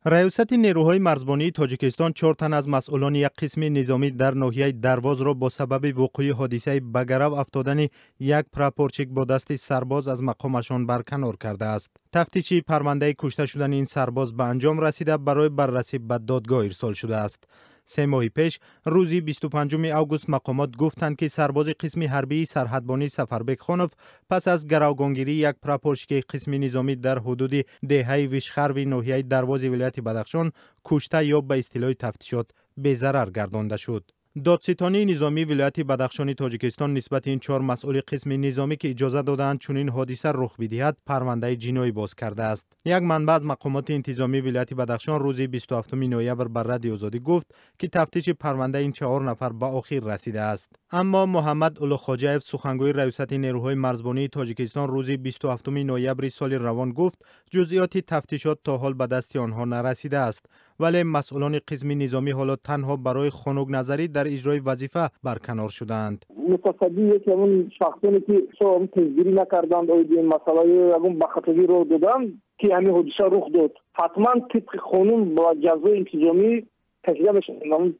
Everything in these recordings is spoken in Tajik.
Раёсати нерӯҳои марзбонии Тоҷикистон чор тан аз масъулони як қисми низомӣ дар ноҳияи Дарвозро бо сабаби вуқӯи ҳодисаи ба гарав афтодани як прапорщик бо дасти сарбоз аз мақомашон барканор кардааст. Тафтиши парвандаи кушта шудани ин сарбоз ба анҷом расида, барои баррасӣ ба додгоҳ ирсол шудааст. 3 моҳи пеш, рӯзи 25 август, мақомот гуфтанд, ки сарбози қисми ҳарбии сарҳадбонӣ Сафарбек Хонов пас аз гаравгонгирии як прапорщики қисми низомӣ дар ҳудуди деҳаи Вишхарви ноҳияи Дарвози вилояти Бадахшон кушта ё ба истилоҳи тафтишот безарар гардонда шуд. Додситонии низомии вилояти Бадахшони Тоҷикистон нисбати ин чор масъули қисми низомӣ, ки иҷоза додаанд чунин ҳодиса рух бидиҳад, парвандаи ҷиноӣ боз кардааст. Як манбаъ аз мақомоти интизомии вилояти Бадахшон рӯзи 27 ноябр ба Радиои Озодӣ гуфт, ки тафтиши парвандаи ин чаҳор нафар ба охир расидааст. Аммо Муҳаммад Улуғхоҷаев, сухангӯи Раёсати нерӯҳои марзбонии Тоҷикистон, рӯзи 27 ноябри соли равон гуфт, ҷузъиёти тафтишот то ҳол ба дасти онҳо нарасидааст, вале масъулони қисми низомӣ ҳоло танҳо барои хунукназарӣ дар иҷрои вазифа барканор шудаанд. Мутасаддӣ яке ҳамун шахсоне, ки пешгирӣ накарданд оиди ин масъала ё ягон бахатогӣ роҳ доданд, ки ҳамин ҳодиса рух дод, ҳатман тибқи қонун ба ҷазои интизомӣ кашида мешаванд,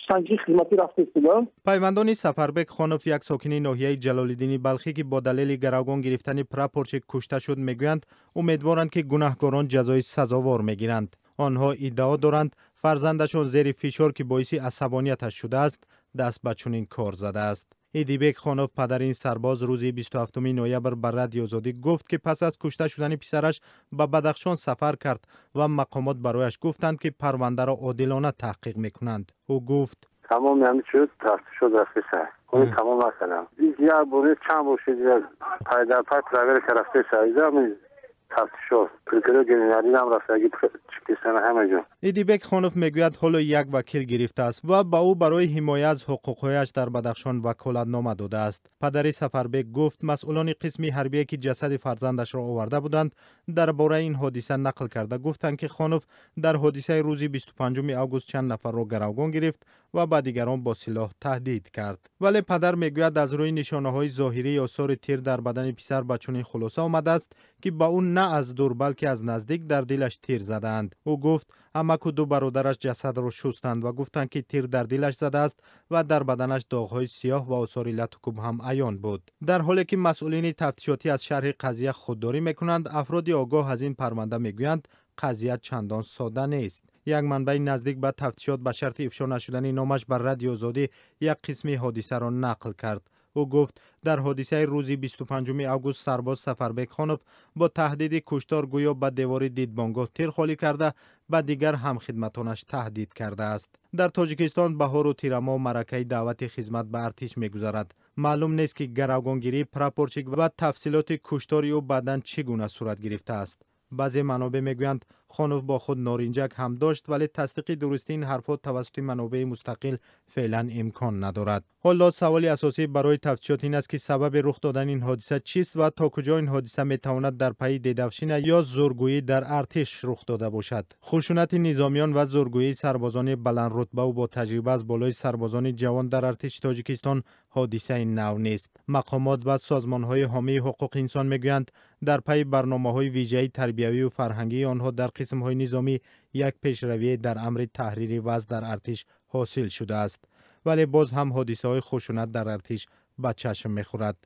санҷиши хизматӣ рафта истода. Пайвандони Сафарбек Хонов, як сокини ноҳияи Ҷалолиддини Балхӣ, ки бо далели гаравгон гирифтани прапорщик кушта шуд, мегӯянд, умедворанд, ки гунаҳкорон ҷазои сазовор мегиранд. Онҳо иддао доранд, фарзандашон зери фишор, ки боиси асабонияташ шудааст, даст ба чунин кор задааст. Идибек Хонов, падари ин сарбоз, рӯзи 27 ноябр ба Радиои Озодӣ гуфт, ки пас аз кушта шудани писараш ба Бадахшон сафар кард ва мақомот барояш гуфтанд, ки парвандаро одилона таҳқиқ мекунанд. Ӯ гуфт: Тамоми ҳамин чиз тафтишот рафтеса, тамом накардам. Як бор, чанд бор шуд, пайдарпай проверка рафтеса, тафтишот, прокурор генералиам рафтаги чикисана, ҳама ҷо. Идибек Хонов мегӯяд, ҳоло як вакил гирифтааст ва ба ӯ барои ҳимоя аз ҳуқуқҳояш дар Бадахшон ваколатнома додааст. Падари Сафарбек гуфт, масъулони қисми ҳарбие, ки ҷасади фарзандашро оварда буданд, дар бораи ин ҳодиса нақл карда гуфтанд, ки Хонов дар ҳодисаи рӯзи 25 август чанд нафарро гаравгон гирифт ва ба дигарон бо силоҳ таҳдид кард. Вале падар мегӯяд, аз рӯи нишонаҳои зоҳирии осори тир дар бадани писар ба чунин хулоса омадааст, ки ба ӯ на аз дур, балки аз наздик дар дилаш тир задаанд. Ӯ гуфт, амаку ду бародараш ҷасадро шустанд ва гуфтанд, ки тир дар дилаш задааст ва дар баданаш доғҳои сиёҳ ва осори латукуб ҳам аён буд. Дар ҳоле ки масъулини тафтишотӣ аз шарҳи қазия худдорӣ мекунанд, афроди огоҳ аз ин парванда мегӯянд, қазия чандон сода нест. Як манбаи наздик ба тафтишот ба шарти ифшо нашудани номаш ба Радиои Озодӣ як қисми ҳодисаро нақл кард. Ӯ гуфт, дар ҳодисаи рӯзи 25 август сарбоз Сафарбек Хонов бо таҳдиди куштор гӯё ба девори дидбонгоҳ тир холӣ карда, ба дигар ҳамхидматонаш таҳдид кардааст. Дар Тоҷикистон баҳору тирамоҳ маъракаи даъвати хизмат ба артиш мегузарад. Маълум нест, ки гаравгонгирии прапорщик ва тафсилоти куштори ӯ баъдан чӣ гуна сурат гирифтааст. Баъзе манобеъ мегӯянд, Хонов бо худ норинҷак ҳам дошт, вале тасдиқи дурустии ин ҳарфҳо тавассути манобеи мустақил феълан имкон надорад. Ҳоло саволи асосӣ барои тафтишот ин аст, ки сабаби рух додани ин ҳодиса чист ва то куҷо ин ҳодиса метавонад дар пайи дедовщина ё зӯргӯӣ дар артиш рух дода бошад. Хушунати низомиён ва зӯргӯии сарбозони баландрутбаву ботаҷриба аз болои сарбозони ҷавон дар артиши Тоҷикистон ҳодисаи нав нест. Мақомот ва созмонҳои ҳомии ҳуқуқи инсон мегӯянд, дар пайи барномаҳои вижаи тарбиявию фарҳангии онҳо дар қисмҳои низомӣ як пешравие дар амри таҳрири вазъ дар артиш ҳосил шудааст, вале боз ҳам ҳодисаҳои хушунат дар артиш ба чашм мехӯрад.